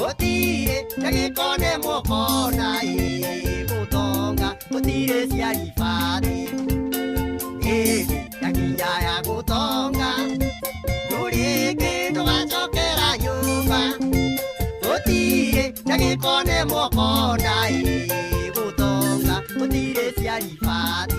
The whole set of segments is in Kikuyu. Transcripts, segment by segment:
Gũtirĩ ndagĩka ona ĩmwe ũkona ĩ gũtonga gũtirĩ cia ribati. Ĩndĩ yakinya ya gũtonga ndũrĩ kĩndũ gacokera nyũmba. Gũtirĩ ndagĩka ona ĩmwe ũkona ĩ gũtonga gũtirĩ cia ribati.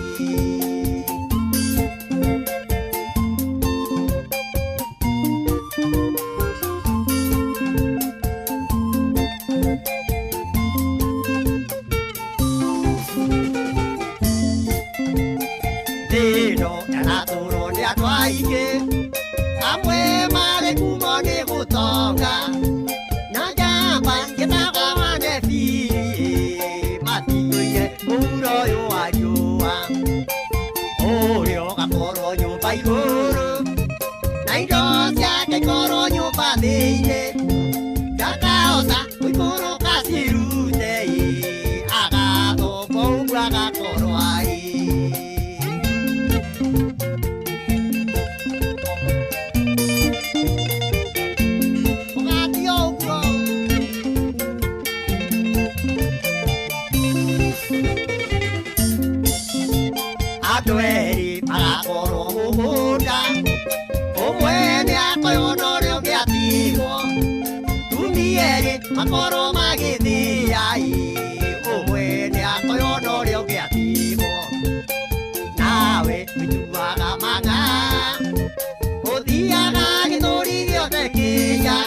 Thĩno yaratũrwo nĩ andũ aingĩ amwe marĩ kumo nĩ gũtonga na njamba gĩtagwo manebiri matigũire mũhuro ũyũ wa riũa ũrĩa ũgakorwo nyũmba igũrũ na indo ciake ikorwo nyũmba thĩinĩ ndakahota gũikũrũka cirute agathũka ũguo agakorwo arĩ. Ũgathiĩ ũguo. Andũ erĩ magakorwo mũgũnda ũmwe nĩ akoywo na ũrĩa ũngĩ atigwo tumia erĩ makorwo magĩthĩa ĩ ũmwe nĩ akoywo na ũrĩa ũngĩ atigwo nawe wĩtuaga mang'a ũthiaga gĩthũri gĩothe kĩnya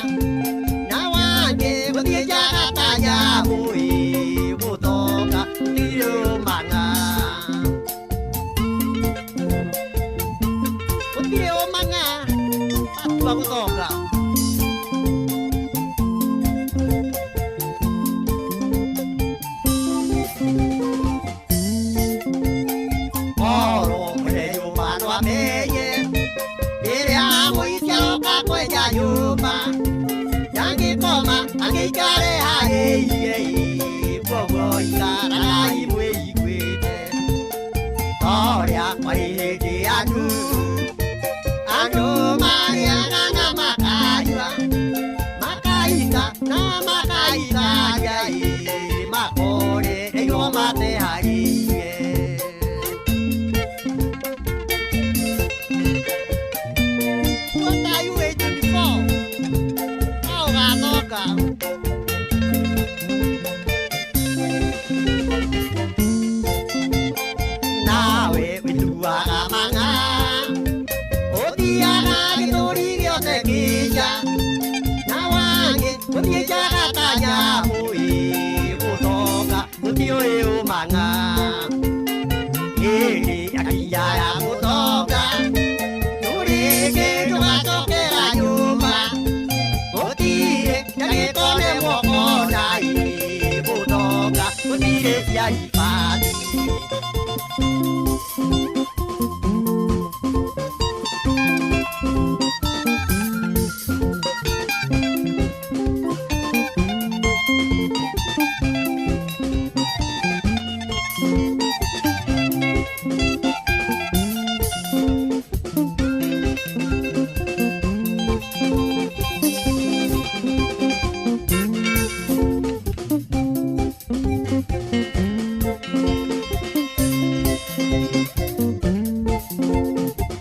na wangĩ gũthiĩ njaga ta nyamũ ĩ gũtonga gũtirĩ ũmang'a gũtirĩ ũmang'a atua gũtonga. Korwo mwene nyũmba no amenye rĩrĩa mũici aroka kwenja nyũmba ndangĩkoma angĩikare harĩirie koguo ikaragai mwĩiguĩte torĩa kwarĩ hĩndĩ ya Nuhu andũ marĩaga na makanyua makaita na makaitharia makorereirwo mateharĩirie. What are you waiting for? No ũgathonga. Nawe wĩtuaga mang'a ũthiaga gĩthũri gĩothe kĩnya na wangĩ gũthiĩ njaga ta nyamũ ĩ gũtonga gũtiũĩ ũmang'a ĩrĩ yakinya ya gũtonga ndũrĩ kĩndũ gacokera nyũmba gũtirĩ ndagĩka ona ĩmwe ũkona ĩ gũtonga gũtirĩ cia ibati.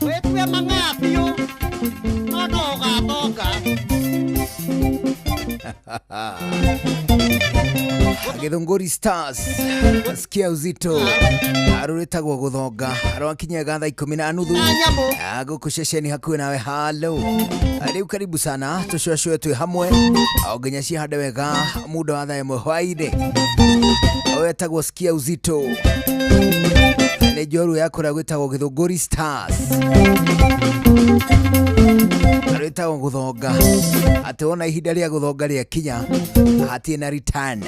Wĩtue mang'a biũ no no ũgathonga. Githunguri Stars sikia uzito rũrĩtagwo gũthonga rwakinyaga thaa ikũmi na nuthu Na nyamũ. Gũkũ ceceni hakuhĩ nawe halo rĩu karibu sana tũcũacũe twĩ hamwe o nginya cihande wega muda wa thaa ĩmwe hwainĩ wetagwo sikia uzito nĩ njorua ya kũrĩa gwĩtagwo Githunguri Stars rwĩtagwo gũthonga atĩ wona ihinda rĩa gũthonga rĩakinya hatirĩ na return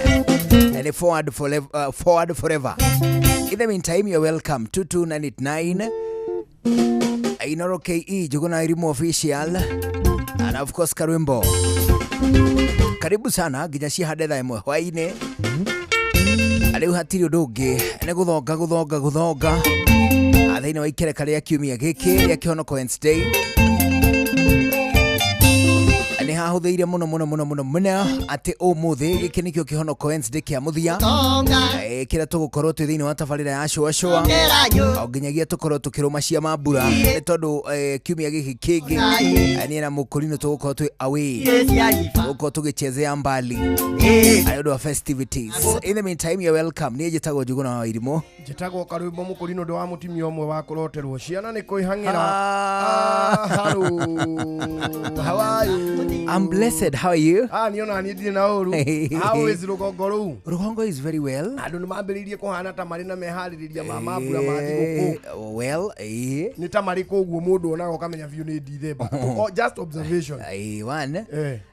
and forward forever, forward forever. In the meantime, you're welcome. 22989 Inoro KE Juguna Irimu official and of course Karwimbo. Karibu sana nginya cihande thaa ĩmwe hwainĩ rĩu hatirĩ ũndũ ũngĩ nĩ gũthonga gũthonga gũthonga thĩinĩ wa ikereka rĩa kiumia gĩkĩ rĩa Kĩhonoko Wednesday nĩ haha. Hahũthĩire mũno mũno mũno mũno mũno atĩ ũmũthĩ gĩkĩ nĩkĩo kĩhonoko Wednesday kĩa mũthia. Kĩrĩa tũgũkorwo twĩ thĩinĩ wa tabarĩra ya cũa cũa o nginyagia tũkorwo tũkĩrũma cia mambura, nĩ tondũ kiumia gĩkĩ kĩngĩ niĩ na mũkũrinũ tũgũkorwo twĩ away, tũgũkorwo tũgĩchezea mbali nĩ ũndũ wa festivities. In the meantime, you're welcome. Niĩ njĩtagwo Njũgũna wa Irimũ. Njĩtagwo Karwĩmbo Mũkũrinũ, ndĩ wa mũtumia ũmwe wa kũroterwo ciana nĩ kwĩhang'ĩra. Ah. Hello. How are you? I'm blessed. How are you? Ah, niĩ ona niĩ ndirĩ na ũru. How is rũgongo rũu? Rugongo is very well. Andũ nĩ mambĩrĩirie kũhana ta marĩ na meharĩrĩria ma mambura ma thigũkũ. Well, Nĩ ta marĩ kũguo mũndũ onaga ũkamenya biũ nĩ December. Oh, just observation. One,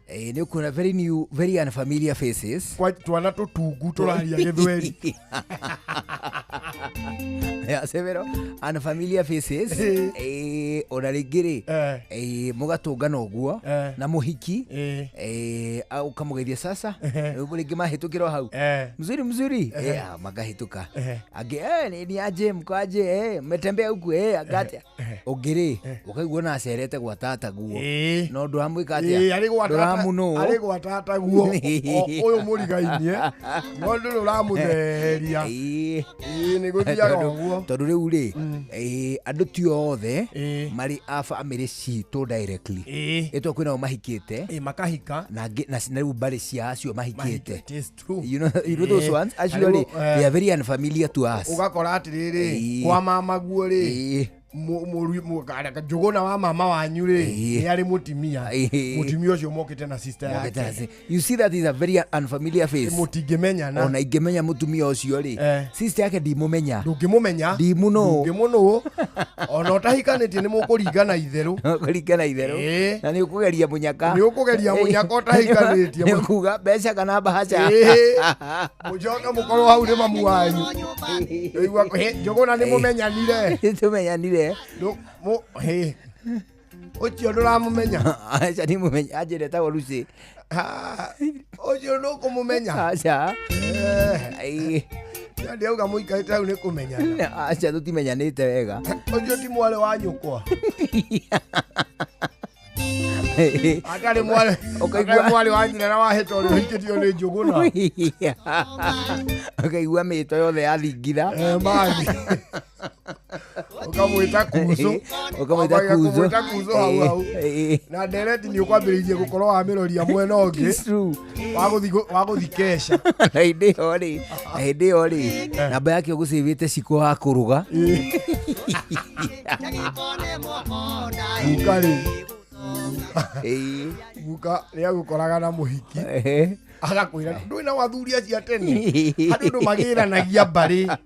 nĩ ũkuona very new, very unfamiliar faces. Kwa twana tũtungu tũraria gĩthweri. Yeah, several unfamiliar faces. Ona rĩngĩ rĩ, mũgatũngana ũguo na mũhiki, ũkamũgeithia sasa. Rĩu rĩngĩ mahĩtũkĩra o hau. Mzuri mzuri. Makahĩtũka. Angĩ ni aje, mko aje, mmetembea huku, agate. Ũngĩ rĩ, ũkaigua ona acerete gwa tata guo. No ndũramwĩka atĩa? Arĩ gwa tata- Ndũramũnũ. arĩ gwa tata guo. Ũyũ mũrigainie no ndũrĩ ũramũtheria. Nĩ gũthiaga ũguo. Tondũ rĩu rĩ, andũ ti othe marĩ a bamĩrĩ citũ directly. Ĩtwa kwĩnao mahikĩte. Makahika. Na angĩ na rĩu mbarĩ cia acio mahikĩte. It is true. You know those ones acio rĩ, they are very unfamiliar to us. Ũgakora atĩrĩrĩ, kwa mama guo rĩ, Njũgũna wa mama wanyu rĩ, nĩ arĩ mũtimia. Mũtimia ũcio mokĩte na sister Mokĩte yake. You see, that is a very unfamiliar face. Mũtingĩmenyana. Ona ingĩmenya mũtumia ũcio rĩ, sister yake ndimũmenya. Ndũngĩmũmenya. Ndimũnũ. Ndũngĩmũnũ. Ona ũtahikanĩtie nĩ mũkũringana itherũ. Kũringana itherũ. Na nĩ ũkũgeria mũnyaka. Nĩ ũkũgeria mũnyaka ũtahikanĩtie. Nĩ ũkuga mbeca kana mbahaca. Mũcoke mũkorwo hau nĩ mamu wanyu. Ũigua, Njũgũna nĩ mũmenyanire. Tũmenyanire. Ũcio ndũramũmenya. Aca, ndimũmenya, anjĩra etagwo Lucy. Ha, ũcio ndũkũmũmenya. Aca. Ndiauga mũikarĩte hau nĩ kũmenyana. Aca, tũtimenyanĩte wega. Ũcio ti mwarĩ wa nyũkwa. Atarĩ mwarĩ. Atarĩ mwarĩ wa nyina na wahĩta ũrĩa ũhikĩtio nĩ Njũgũna. Ũkaigua mĩto yothe yathingitha. Mathi. Ũkamwĩta kucu. Ũkamwĩta Ũkamwĩta kucu. Kũmwĩta kucu hau hau. Na ndereti nĩ ũkwambĩrĩirie gũkorwo wamĩroria mwena ũngĩ. It's true. Wagũthi kesha. Na hĩndĩ ĩyo rĩ, na hĩndĩ ĩyo rĩ, namba yake ũgũcĩvĩte cikũ wa kũruga. Guka rĩ. Guka nĩ agũkoraga na mũhiki. Agakwĩra ndũĩ na wathuri acio a tene. Andũ andũ magĩranagia mbarĩ.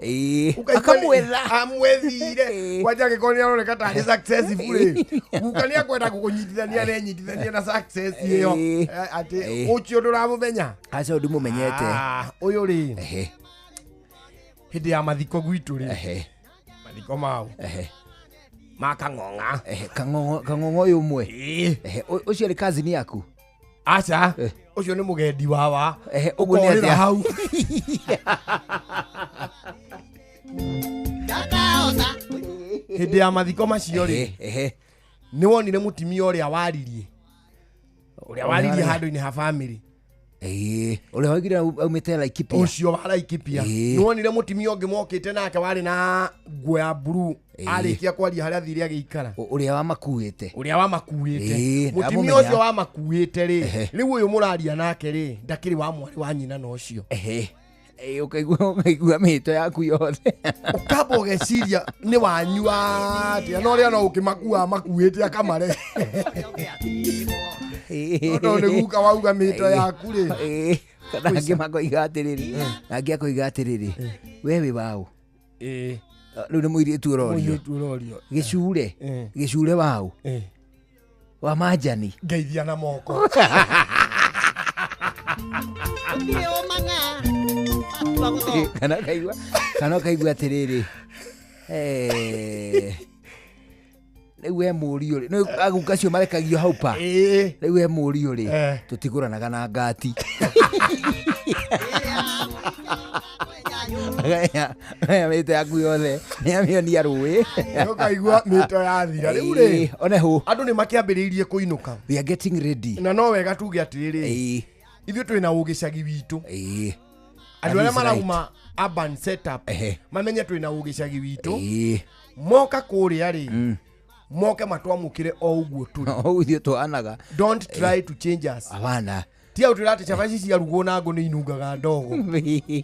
Ũkaigua Akamwetha. Amwethire. Kwanja angĩkorwo nĩ aroneka tarĩ successful rĩ. Guka nĩ akwenda gũkũnyitithania na enyitithania na success ĩyo. Atĩ ũcio ndũramũmenya. Aca, ndimũmenyete. Ah, ũyũ rĩ. Hĩndĩ ya mathiko gwitũ rĩ. Mathiko mau. Ma Kang'ong'a. Kang'ong'o ũyũ ũmwe. Ũcio nĩ cousin yaku? Aca, ũcio nĩ mũgendi wawa. Ũguo nĩ Ũkorĩra atĩa? hau. Hĩndĩ ya mathiko macio rĩ, nĩ wonire mũtumia ũrĩa waririe. Ũrĩa waririe handũ-inĩ ha family. Ũrĩa waugire aumĩte Laikipia. Ũcio wa Laikipia. Nĩ wonire mũtumia ũngĩ mokĩte nake warĩ na nguo ya blue. Arĩkia kwaria harĩa athire agĩikara. Ũrĩa wamakuĩte. Ũrĩa wamakuĩte. Mũtumia Ndamũmenya. ũcio wamakuĩte rĩ, rĩu ũyũ mũraria nake rĩ, ndakĩrĩ wa mwarĩ wa nyina na ũcio. Ũkaigua mĩhĩto yaku yothe. Ũkamba ũgeciria nĩ wanyu atĩa, na ũrĩa no ũkĩmakuaga makuĩte akamare. Tondũ nĩ guka wauga mĩhĩto yaku rĩ. Kana angĩ makoiga atĩrĩrĩ, angĩ akoiga atĩrĩrĩ, we wĩ waũ? Rĩu nĩ mũirĩtu ũrorio. Mũirĩtu ũrorio. Gĩcure. Gĩcure waũ? Wa manjani. Ngeithia na moko. Kana ũkaigua atĩrĩrĩ, rĩu we mũriũ rĩ, nĩ aguka acio marekagio hau pa. Rĩu we mũriũ rĩ, tũtigũranaga na ngati. Agaya mĩto yaku yothe nĩamĩonia rũĩ. Ũkaigua mĩto yathira rĩu rĩ. One hũ. Andũ nĩ makĩambĩrĩirie kũinũka. We are getting ready. Na no wega tuge atĩrĩrĩ, ithuĩ twĩna ũgĩcagi witũ. Andũ That arĩa is marauma urban setup mamenye twĩna ũgĩcagi witũ. Moka kũrĩa rĩ, moke matwamũkĩre o ũguo tũrĩ. Ũguo ithuĩ tũhanaga. Don't try to change us. Abana. Tia ũtwĩra atĩ cabaci ciarugwo na ngũ nĩ inungaga ndogo.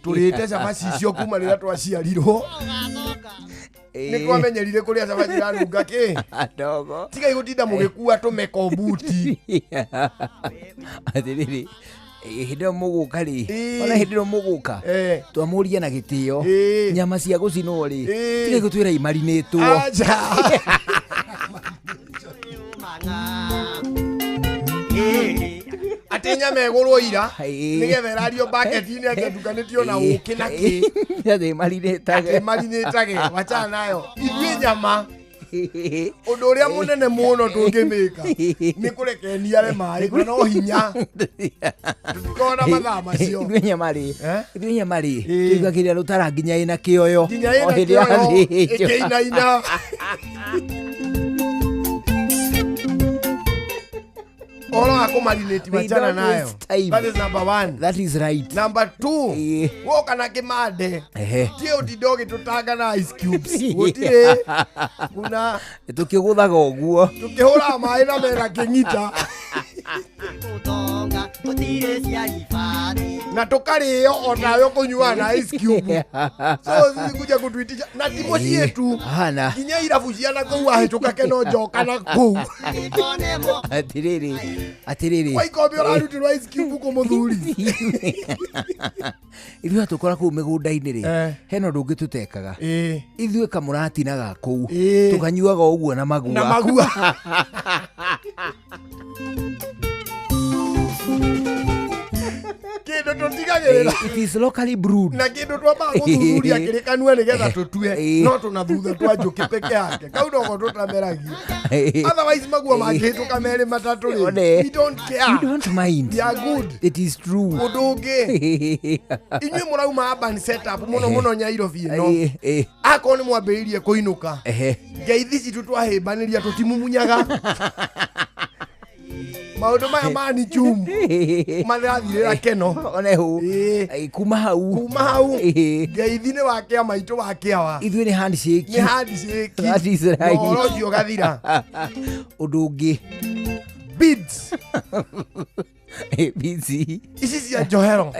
Tũrĩte cabaci icio kuma rĩrĩa twaciarirwo. Nĩ twamenyerire kũrĩa cabaci iranunga kĩ. Ndogo. Tigai gũtinda mũgĩkua tũmeko buti. Atĩrĩrĩ, hĩndĩ ĩyo mũgũka rĩ, ona hĩndĩ ĩyo mũgũka, twamũria na gĩtĩo, nyama cia gũcinwo rĩ, tigai gũtwĩra imarinĩtwo. Aca. Atĩ nyama ĩgũrwo ira nĩgetha ĩrario bucket-inĩ atĩ ĩtukanĩtio na ũkĩ na kĩ. Atĩ imarinĩtage. Atĩ marinĩtage. Wachana nayo. Ithuĩ nyama ũndũ ũrĩa mũnene mũno tũngĩmĩka nĩ kũreke niare maĩ na no hinya tũtikorwo na mathaa macio. Ithuĩ nyama rĩ, Eh? ithuĩ nyama rĩ, tũigagĩrĩra rũtara nginya ĩna kĩoyo. Nginya ĩna O hĩndĩ kĩoyo yathĩnjwo. ĩkĩinaina. Ũhoro wa kũmarinate, We wachana don't nayo. waste time. That is number one. That is right. Number two, woka na kĩmande, tie ũtinde ũgĩtũtanga na ice cubes. Gũtirĩ kuna. Tũkĩgũthaga ũguo. Tũkĩhũraga maĩ na mena kĩng'ita. Na tũkarĩo onawe ũkũnyuaga na ice cube. So sisi kuja kutuitisha na ti mũciĩ tu, Hana. nginya irabu cia na kũu wahĩtũka keno njoka na kũu. Atĩrĩrĩ, atĩrĩrĩ. Waikombe ũrarutirwo ice cube kũ mũthuri. Ithuĩ atũkora kũu mĩgũnda-inĩ rĩ, hena ũndũ ũngĩ tũtekaga. Ithuĩ kamũratina ga kũu, tũkanyuaga o ũguo na magua. Na magua. Kĩndũ tũtigagĩrĩra. It is locally brewed. Na kĩndũ twambaga gũthuthuria kĩrĩ kanua nĩgetha tũtue no tũna thutha twa njũkĩ peke yake kau noko tũtameragia. Otherwise magua mangĩhĩtũka merĩ matatũ rĩ, One. we don't care. We don't mind. We are good. It is true. Ũndũ ũngĩ, inyuĩ mũrauma urban setup mũno mũno Nyairobi ĩno, akorwo nĩ mwambĩrĩirie kũinũka, ngeithi citũ twahĩmbanĩria tũtimumunyaga. Maũndũ maya ma nichumu mathirathirĩra keno. One hũ. Kuma hau, Kuma hau, ngeithi nĩ wa kĩama itũ wa kĩawa. Ithuĩ nĩ handshake. Nĩ handshake. That is right. Na ũhoro ũcio ũgathira. Ũndũ ũngĩ, Beads. Busy. Ici cia njohero.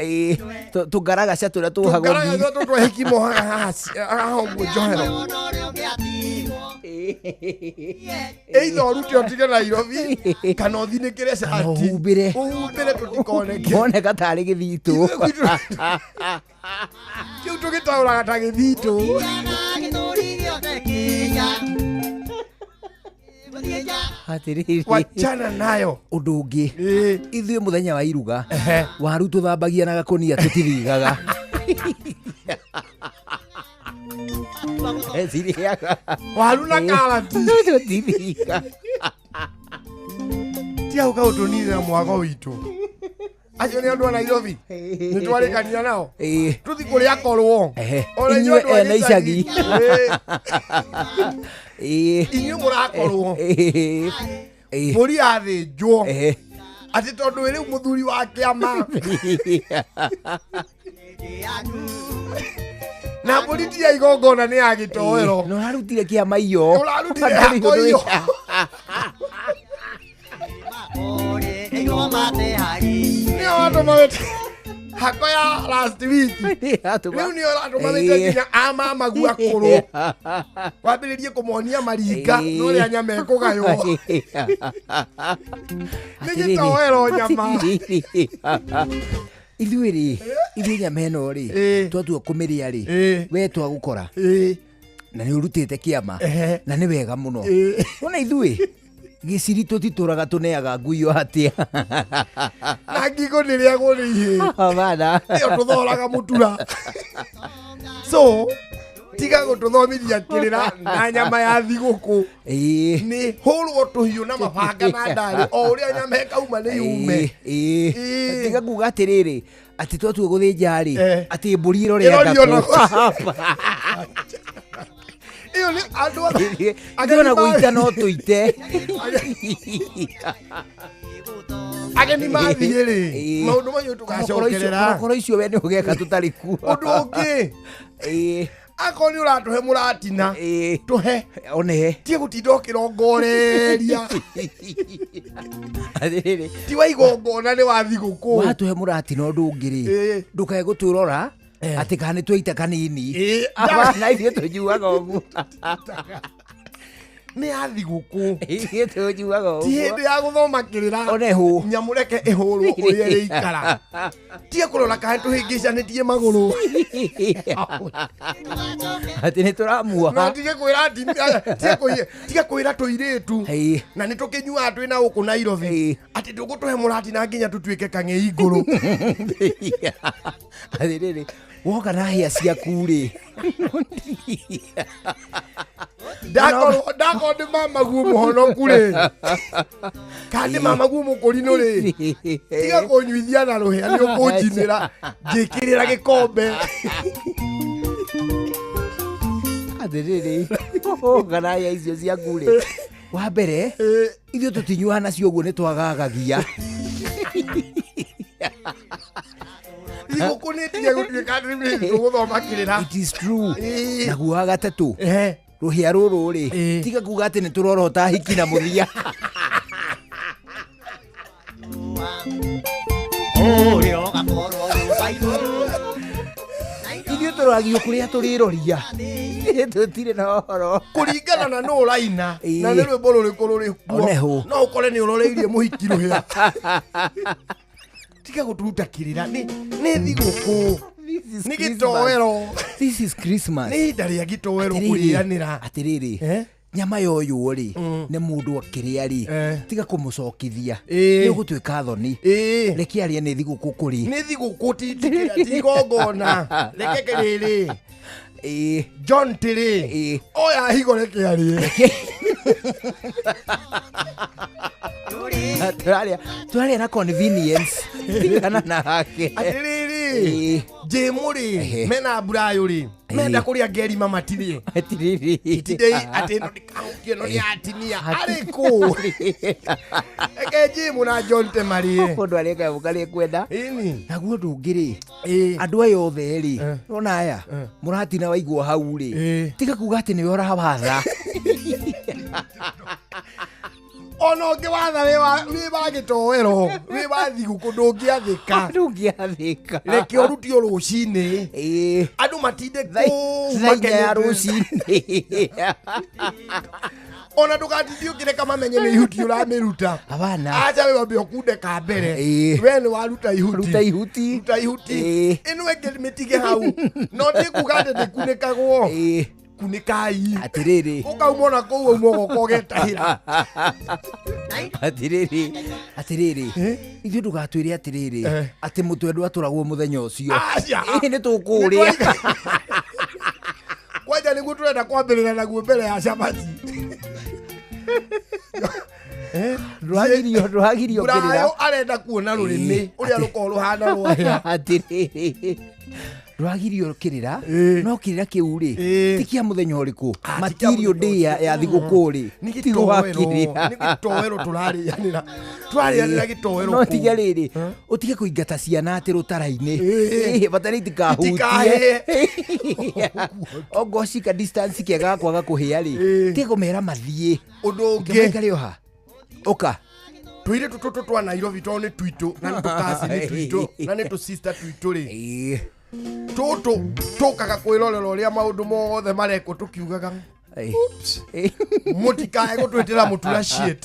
Tũngaragaca tũrĩa tũhagwo. Tũngaraga tũrĩa tũtwa hiki mohaga haha haha ũguo njohero. Either ũrute ũtige Nairobi kana ũthinĩkĩre cati. Ũhumbĩre. Ũhumbĩre tũtikoneke. Moneka tarĩ gĩthitũ. Ithuĩ gwitũ kĩu tũgĩtaũraga ta gĩthitũ. Atĩrĩrĩ, Wachana nayo. Ũndũ ũngĩ, ithuĩ mũthenya wa iruga, waru tũthambagia na gakũnia, tũtithigaga. Cirĩaga. Waru na karati. Tũtithiga. Tia ũkaũtũninĩra mwago witũ. Acio nĩ andũ a Nairobi nĩ twarĩkania nao. Tũthi kũrĩa korwo. Ona Inyuĩ inyuĩ andũ a ene icagi. Inyuĩ mũrakorwo mbũri yathĩnjwo atĩ tondũ wĩ rĩu mũthuri wa kĩama na mbũri ti ya igongona, nĩ ya gĩtoero. Na ũrarutire kĩama iyo. Ũrarutire hako iyo. Nĩyo watũmawĩte hako ya last week. Rĩu nĩyo ũratũmawĩte nginya amamagu akũrũ wambĩrĩrie kũmonia maringa na ũrĩa nyama ĩkũgaywo nĩ gĩtoero nyama. Ithuĩ rĩ, ithuĩ nyama ĩno rĩ, twatua kũmĩrĩa rĩ, we twagũkora na nĩ ũrutĩte kĩama na nĩ wega mũno. Wona ithuĩ gĩciri tũtitũraga, tũneaga nguio atĩa. Na ngingo nĩrĩagwo nĩ ihĩĩ. Bana. Ĩyo tũthoraga mũtura. So tiga gũtũthomithia kĩrĩra na nyama ya thigũkũ. Nĩ hũrwo tũhiũ na mabanga na ndarĩ o ũrĩa nyama ĩkauma nĩ yume. Tiga kuga atĩrĩrĩ, Atĩ twatua gũthĩnja rĩ, Eh. atĩ mbũri ĩrore Ĩrorio ngakũ. Ĩyo nĩ andũ Ithuĩ ona gũita no tũite. Ageni mathiĩ rĩ, Ĩĩ. maũndũ macio tũgacokerera. Korokoro icio we nĩ ũgeka tũtarĩ kuo. Ũndũ ũngĩ, Ĩĩ, akorwo nĩ ũratũhe mũratina, ĩĩ. tũhe. One. Tie gũtinda ũkĩrongoreria. Atĩrĩrĩ, Ti wa igongona, nĩ wa thigũkũ. Watũhe mũratina ũndũ ũngĩ rĩ, Ĩĩ. ndũkae gũtwĩrora atĩ kana nĩ twaita kanini. Ĩĩ, Abana, ithuĩ tũnyuaga ũguo. Nĩ ya thigũkũ. Ithuĩ tũnyuaga Ti ũguo. hĩndĩ ya gũthoma kĩrĩra. One hũ. Nyamũ reke ĩhũrwo ũrĩa ĩrĩikara. Tie kũrora kana tũhĩngĩcanĩtie magũrũ. Atĩ nĩ Na tũramuoha. tige kwĩra tige kwĩra tũirĩtu Ĩĩ. na nĩ tũkĩnyuaga twĩ na gũkũ Nairobi Ĩĩ. atĩ ndũgũtũhe mũratina nginya tũtuĩke kang'ei ngũrũ. Atĩrĩrĩ, woka na hĩa ciaku rĩ, Ndakorwo ndĩ mamaguo mũhonoku rĩ, kana ndĩ mamaguo mũkũrinũ rĩ, tiga kũnyuithia na rũhĩa, nĩ ũkũnjinĩra njĩkĩrĩra gĩkombe. Atĩrĩrĩ, woka na hĩa icio ciaku rĩ, wa mbere, Ĩĩ. ithuĩ tũtinyuaga nacio ũguo, nĩ twagagagia. Thigũkũ nĩ tige gũtuĩka atĩ nĩ tũgũthoma kĩrĩra. It is true. Ĩĩ. Naguo wa gatatũ, Ehe. rũhĩa rũrũ rĩ, Ĩĩ. tiga kuga atĩ nĩ tũrorota hiki na mũthia. Ũrĩa ũgakorwo nyũmba igũrũ. Ithuĩ tũroragio kũrĩa tũrĩroria. Ithuĩ tũtirĩ na ũhoro. Kũringana na nũ ũraina Ĩĩ. na nĩ rwĩmbo rũrĩkũ rũrĩ kuo, One hũ. no ũkore nĩ ũroreirie mũhiki rũhĩa. Tiga gũturuta kĩrĩra, nĩ thigũkũ. This is Nĩ Christmas. gĩtoero. This is Christmas. Nĩ ihinda rĩa gĩtoero. Atĩrĩrĩ, Kũrĩanĩra. Atĩrĩrĩ, Eh? nyama ya ũyũ rĩ, nĩ mũndũ akĩrĩa rĩ, Eh. tiga kũmũcokithia. Ĩĩ. Nĩ ũgũtuĩka thoni. Ĩĩ. Reke arie, nĩ thigũkũ kũrĩ. Nĩ thigũkũ, ti igongona. Reke rĩrĩ. Ĩĩ. John tĩrĩ. Ĩĩ. Oya higo, reke arĩe. Tũrarĩa na convenience, tigana nake. Atĩrĩrĩ, Ĩĩ. njĩmũ rĩ, Ehe. mena mburayũ rĩ, menda kũrĩa ngerima matirĩ. Atĩrĩrĩ. Tindei atĩ ĩno ndĩkahũkio, ĩno nĩ ya atimia arĩ kũ. Reke njĩmũ na John te marĩe. Mũndũ arĩa kayamũ karĩa kwenda. Ĩni. Naguo ũndũ ũngĩ rĩ, Ĩĩ. andũ aya othe rĩ, Eh. ona aya Eh. mũratina waigwo hau rĩ, Ĩĩ. tiga kuga atĩ nĩwe ũrawatha. Ona ũngĩ watha wĩ wa gĩtoero, wĩ wa thigũkũ, ndũngĩathĩka. Ndũngĩathĩka. Reke ũrutio rũcinĩ. Ĩĩ. Andũ matinde kũu Thaa 4 ya makenete. rũcinĩ. Ona ndũgatindie ũkĩreka mamenye nĩ ihuti ũramĩruta. Abana. Acha we wambe ũkunde ka mbere. Ĩĩ. We nĩ waruta ihuti. Ruta ihuti. Ruta ihuti. Ĩĩ. Ĩno ĩngĩ mĩtige hau, no ti kuga atĩ ndĩkunĩkagwo. Ĩĩ. Kunĩkai. Atĩrĩrĩ. Ũkauma ona kũu wauma ũgoka ũgetahĩra. Atĩrĩrĩ, atĩrĩrĩ, Eh? ithuĩ ndũgatwĩre atĩrĩrĩ, Eh. atĩ mũtwe ndwatũragwo mũthenya ũcio. Aca. Ĩĩ, nĩ tũkũũrĩa. Kwanja nĩguo tũrenda kwambĩrĩra naguo mbere ya cabaci. Ndũragirio kĩrĩra. Burayo arenda kuona rũrĩmĩ Ĩĩ. ũrĩa rũkorwo rũhana rwahĩa. Atĩrĩrĩ, ndũragirio kĩrĩra, Ĩĩ. no kĩrĩra kĩu rĩ, Ĩĩ. ti kĩa mũthenya ũrĩkũ. Ah, ti kĩa Matirio mũthenya ndĩ ya thigũkũ rĩ, Nĩ tigo wa gĩtoero. kĩrĩra. Nĩ gĩtoero tũrarĩanĩra, tũrarĩanĩra gĩtoero No kũu. tiga rĩrĩ, ũtige kũingata ciana atĩ rũtara-inĩ. Ĩĩ. Ĩĩ, batara itikahutie. Itikahĩe. Ongo cika distance kĩega ga kwaga kũhĩa rĩ, Ĩĩ. tiga kũmera mathiĩ. Ũndũ ũngĩ, Kĩmaikare oha ũka. Tũirĩtu tũtũ twa Nairobi, tondũ nĩ twitũ na nĩ tũkacini twitũ na nĩ tũsista twitũ rĩ, Ĩĩ. tũtũ tũkaga kwĩrorera ũrĩa maũndũ mothe marekwo tũkiugaga, Ĩĩ. "Oops." Ĩĩ. Mũtikae gũtwĩtĩra mũtura shit.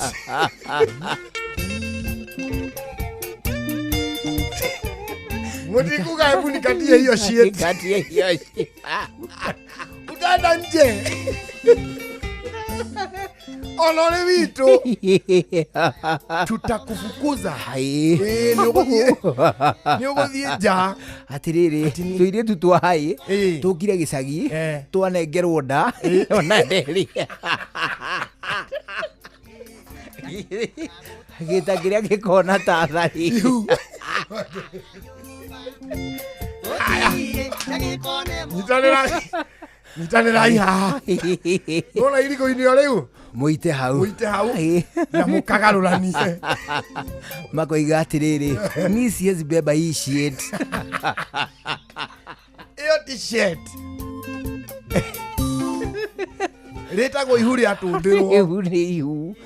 Mũtikuga hebu nikatie hiyo shit. Nikatie hiyo shit. Utaenda nje ona ũrĩ witũ, tutakufukuza. Hai. Ĩĩ, nĩ ũgũthiĩ nja. Atĩrĩrĩ, tũirĩtu twa hai Ĩĩ. tũkire gĩcagi, Eh. twanengerwo nda ona nderi gĩta kĩrĩa gĩkona ta thari. Ihu. Nyitanĩrai, nyitanĩrai haha. Nona irigũ-inĩ o rĩu. Mũite hau. Mũite hau na mũkagarũranie. Makoiga atiriri, mi siwezi beba hii shit. Ĩyo ti shirt, rĩtagwo ihu rĩatũndĩrwo. Ihu nĩ ihu.